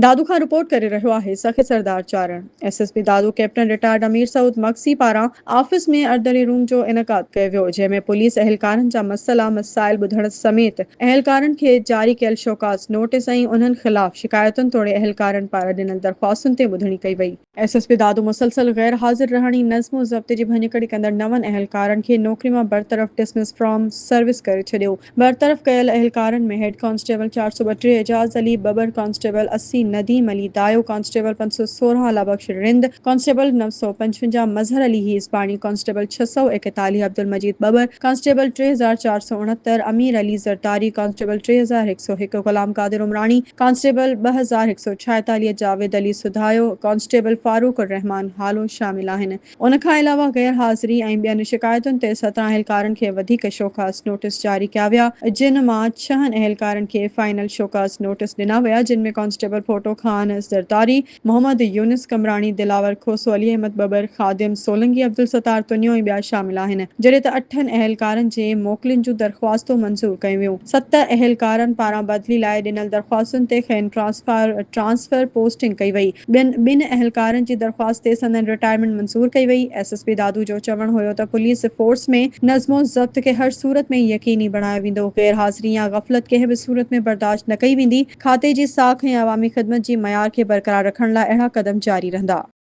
دادو کان رپورٽ ڪري رهيو آهي Sakhi Sardar Charan, S S P Dadu captain retired Amir Saud Magsi پاران آفيس ۾ اردلي روم جو انعقاد ڪيو ويو جنهن ۾ پوليس اهلڪارن جا مسئلا مسائل ٻڌڻ سميت اهلڪارن کي جاري ڪيل شوڪاز نوٽيس ۽ انهن خلاف شڪايتن توڙي اهلڪارن پاران ڏنل درخواستن تي ٻڌڻي ڪئي وئي. ايس ايس پي دادو مسلسل غير حاضر رهڻ ۽ نظم و ضبط جي ڀڃڪڙي ڪندڙ نون اهلڪارن کي نوڪري مان برطرف ڊسمس فرام سروس ڪري ڇڏيو. برطرف ڪيل اهلڪارن ۾ هيڊ ڪانسٽيبل 432 اعجاز علي ٻٻر، ڪانسٽيبل 80 نديم علي دايو، ڪانسٽيبل 516 الله بخش رند، ڪانسٽيبل 955 مظهر علي هيسباڻي، ڪانسٽيبل 641 عبدالمجيد ٻٻر، constable 3469 Amir Ali Zardari, constable 3101 Ghulam Qadir Umrani, constable 2146 Javed Ali Sudhayo, constable Farooq الرحمان هالو شامل آهن. ان کان علاوه غير حاضري ۽ ٻين شڪايتن تي 17 اهلڪارن کي وڌيڪ شوڪاز نوٽيس جاري ڪيا ويا، جن مان ڇهن اهلڪارن کي فائنل شوڪاز نوٽيس ڏنا ويا، جن ۾ ڪانسٽيبل ڦوٽو خان زرداري، محمد يونس قمبراڻي، دلاور کوسو، علي احمد ٻٻر، خادم سولنگي، عبدالستار تنيو ۽ ٻيا شامل آهن، جڏهن ته اٺن اهلڪارن جي موڪلين جون درخواستون منظور ڪيون ويون. ست اهلڪارن پاران بدلي لاء ڏنل درخواستن تي کين ٽرانسفر پوسٽنگ ڪئي وئي. ٻين ٻن اهلڪارن جي درخواست تي سندن رٽائرمينٽ منظور ڪئي وئي. ايس ايس پي دادو جو چوڻ هيو ته پوليس فورس ۾ نظم و ضبط کي هر صورت ۾ يقيني بڻايو ويندو، غير حاضري يا غفلت ڪنهن به صورت ۾ برداشت نه ڪئي ويندي. کاتي جي ساک ۽ عوامي خدمت جي معيار کي برقرار رکڻ لاء اهڙا قدم جاري رهندا.